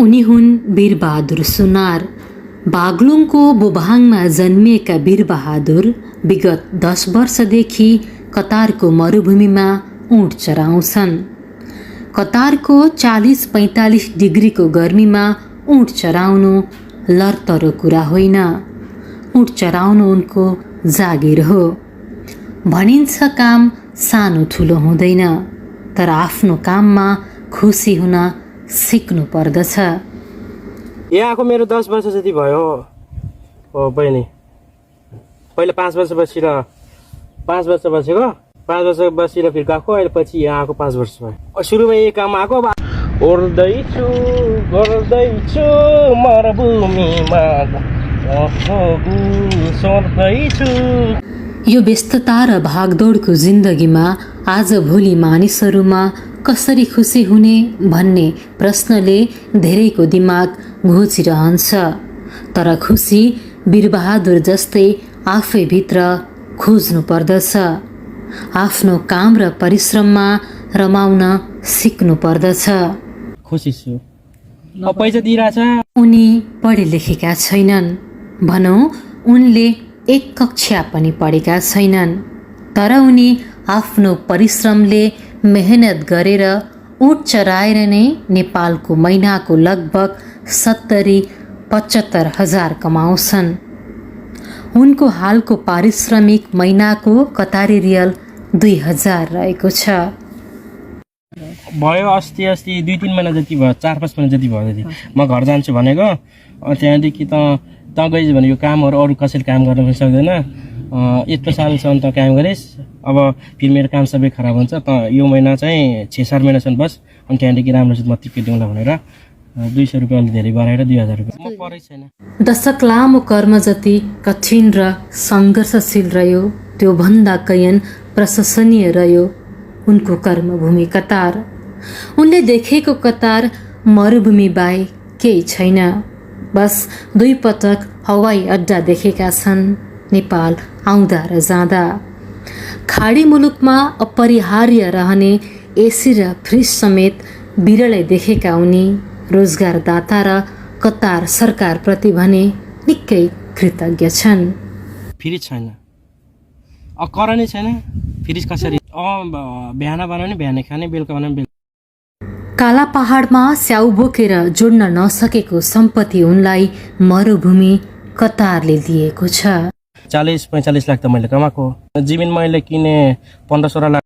उनी हुन् वीरबहादुर सुनार। बागलुङको बोभाङमा जन्मिएका वीरबहादुर विगत 10 वर्षदेखि कतारको मरुभूमिमा ऊँट चराउँछन्। कतारको 40-45 डिग्रीको गर्मीमा ऊँट चराउनु लरतरो कुरा होइन। ऊँट चराउनु उनको जागिर हो। भनिन्छ काम सानो ठुलो हुँदैन, तर आफ्नो काममा खुसी हुन सिक्नु पर्दछ। यहाँको मेरो 10 वर्ष जति भयो हो बहिनी। पहिला 5 वर्ष बसेर 5 वर्ष बसेको, 5 वर्ष बसेर फेरि गएको, अहिले पछि यहाँ आएको 5 वर्ष भयो। सुरुमा यही काम आएको, ओर्दैछु मरुभूमिमा सोध्दैछु। यो व्यस्तता र भागदौडको जिन्दगीमा आजभोलि मानिसहरूमा कसरी खुसी हुने भन्ने प्रश्नले धेरैको दिमाग घोचिरहन्छ। तर खुसी वीरबहादुर जस्तै आफैभित्र खोज्नु पर्दछ। आफ्नो काम र परिश्रममा रमाउन सिक्नु पर्दछ। खुसी छु। पैसा दिइरहेछ। उनी पढे लेखेका छैनन्, भनौँ उनले एक कक्षा पनि पढेका छैनन्, तर उनी आफ्नो परिश्रमले मेहनत गरेर ऊँट चराएर नै नेपालको महिनाको लगभग 70-75 हजार कमाउँछन्। उनको हालको पारिश्रमिक महिनाको कतारी रियल 2000 रहेको छ। भयो अस्ति 2-3 महिना जति भयो, 4-5 महिना जति भयो जति म घर जान्छु भनेको। त्यहाँदेखि त गइस् भने यो कामहरू अरू कसैले काम गर्न पनि सक्दैन। यत्रो सालसम्म त काम गरिस्, अब फेरि मेरो काम सबै खराब हुन्छ, त यो महिना चाहिँ 6-7 महिनासम्म बस, अनि त्यहाँदेखि राम्रोसित म तिर्कै दिउँला भनेर 200 रुपियाँ अलि धेरै बढाएर 2000 रुपियाँ। म परै छैन। दशक लामो कर्म जति कठिन र सङ्घर्षशील रह्यो, त्यो भन्दा कैयन प्रशंसनीय रह्यो उनको कर्मभूमि कतार। उनले देखेको कतार मरुभूमि बाहेक केही छैन। बस 2 पटक हवाई अड्डा देखेका छन् नेपाल आउँदा र जाँदा। खाडी मुलुकमा अपरिहार्य रहने एसी र फ्रिज समेत बिरलै देखेका उनी रोजगारदाता र कतार सरकारप्रति भने निकै कृतज्ञ छन्। फ्रिज छैन, करेन्ट छैन, फ्रिज कसरी? बिहान बनाउने बिहानै खाने, बेलुका बनाउने बेलुका। काला पहाडमा स्याउ बोकेर जोड्न नसकेको सम्पत्ति उनलाई मरुभूमि कतारले दिएको छ। 40-45 लाख त मैले कमाएको। जमिन मैले किने 15-16 लाख।